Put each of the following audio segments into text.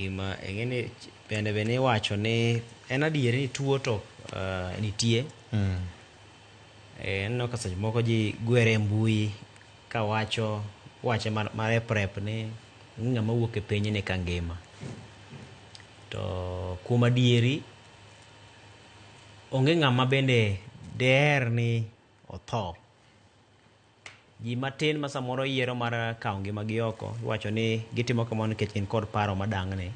Gima ing'eni bende bende iwacho ni en adieri ni tuo to nitie. Aneno ka seche moko ji gwere e mbui ka wacho wache marep rep ni ng'ama wuok e pinyni ka ngima. To kuom adieri onge ng'ama bende deher ni otho. Ji matin ma samoro yiero mar kawo ngimagi oko iwacho ni gitimo kamano nikech gin kod paro madang'ni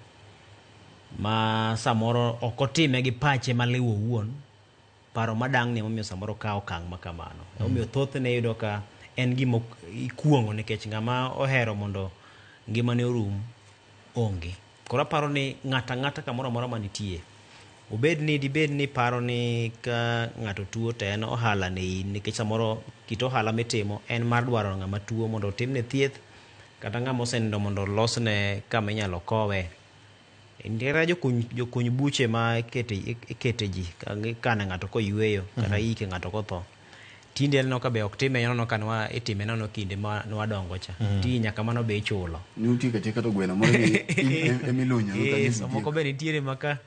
ma samoro ok otime gi pache maliw owuon. Paro madang'ni emomiyo samoro kawo okang' ma kamano. Emomiyo thothne iyudo ka en gima ikuong'o nikech ng'ama ohero mondo ngimane orum onge. Koro aparo ni ng'ato ang'ata kamoro amora manitie, obed ni dibed ni paro ni ka ng'ato tuo to en ohala ne in nikech samoro kit ohala mitimo en mar dwaro ng'ama tuo mondo otimne thieth kata ng'ama osenindo mondo olosne kama inyalo kowe. Kata jokuny buche ma ikete ji ikane ng'ato koyweyo kata iike ng'ato kotho. Tinde aneno ka be ok time aneno ka nwa itime nono kinde ma nwadongo cha. Tinde nyaka mano be ichulo. Nitie kata kata gweno moro emilunyo. Samoko be nitiere maka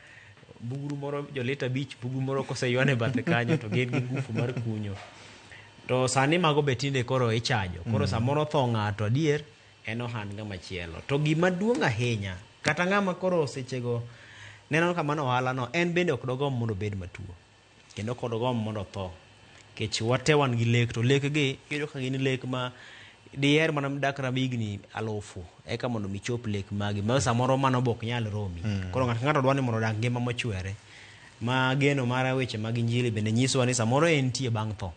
bugru moro jolita 5 bugru moro koseywane bathe kanyo to gin gi ngufu mar kunyo. To sani mago be tinde koro ichajo. Koro samoro tho ng'ato adier en ohand ng'ama chielo. To gima duong' ahinya kata ng'ama koro sechego neno ka mano ohala no en bende ok dogomb mondo obed matuo. Kendo ok dogomb mondo otho. Nikech wate wan gi lek to lek gi iyudo ka gin lek ma diher mana dak higni 1000 eka mondo mi chop lek magi ma samoro mano be ok nyal romi. Koro ng'ato ka ng'ato dwa ni mondo odag ngima mochwere. Ma geno mar weche mag injili bende nyisowa ni samoro entie bang' tho.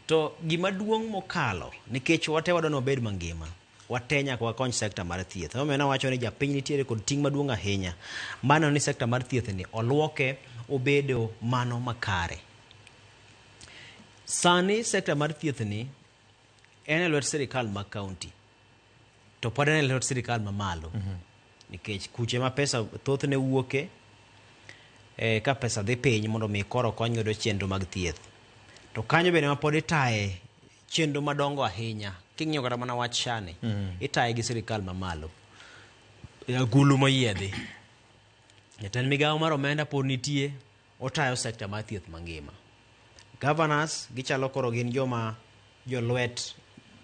To gima duong' mokalo nikech wate wadwa ni wabed mangima, wate nyaka wakony sekta mar thieth. Emomiyo nawacho ni japiny nitiere kod ting' maduong' ahinya mar neno ni sekta mar thieth ni oluoke obedo mano makare. Sani sekta mar thieth ni en e lwet sirikal mag kaunti to pod en e lwet sirikal mamalo. Nikech kuche ma pesa thothne wuoke ka pesa dhi piny mondo mi koro kony godo chenro mag thieth. To kanyo bende ma pod itaye chenro madongo ahinya king'iyo kata mana wach SHA ni itaye gi sirikal mamalo. E agulu moyiedhi. Jatend migawo mar omenda pod nitie otayo sekta mar thieth mangima. Governors gichalo koro gin joma jolwet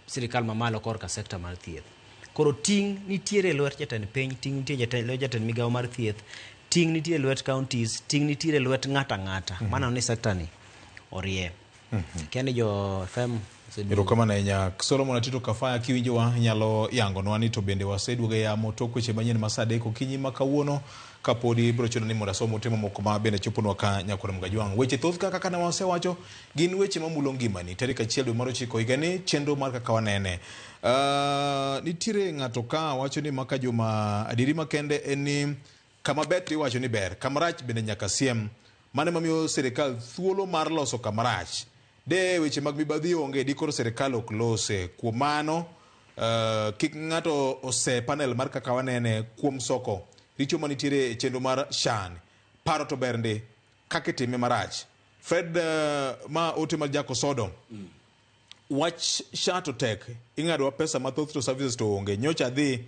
sirikal mamalo korka sekta mar thieth. Koro ting' nitiere e lwet jatend piny, ting' nitie e lwet jatend migawo mar thieth, ting' nitie e lwet counties, ting' nitiere e lwet ng'ato ang'ata. Maneno ni sekta ni orie. Kia ni jo FM oseduogo. Erokamano ahinya. Solomon Atito Kafaya, kiwinjowa inyalo yangonwa ni to bende waseduogo e yamo tok weche manyien ma saa 3 okinyi ma kawuono kapodi biro chuno ni mondo asom ote mamoko ma bende choponwa ka nyakwar Mgajwang'. Weche thoth ka kaka ne wasewacho gin weche mamulo ngimani. Tarik 1 dwe mar 9 higani chenro mar kaka wanene. Nitiere ng'ato ka wacho ni maka juma adieri makende en ni kama ber to iwacho ni ber, kama rach bende nyaka siem. Mano emamiyo sirikal thuolo mar loso kama rach. De weche mag mibadhi onge dikoro sirikal ok lose. Kuom mano, kik ng'ato ose panel mar kaka wanene kuom soko richo manitiere e chenro mar SHA. Paro to ber ndi, kaka itime marach. Fred, ma ote mar Jack Osodo. Wach SHA to tek, ing'adowa pesa mathoth to services to onge. Nyocha adhi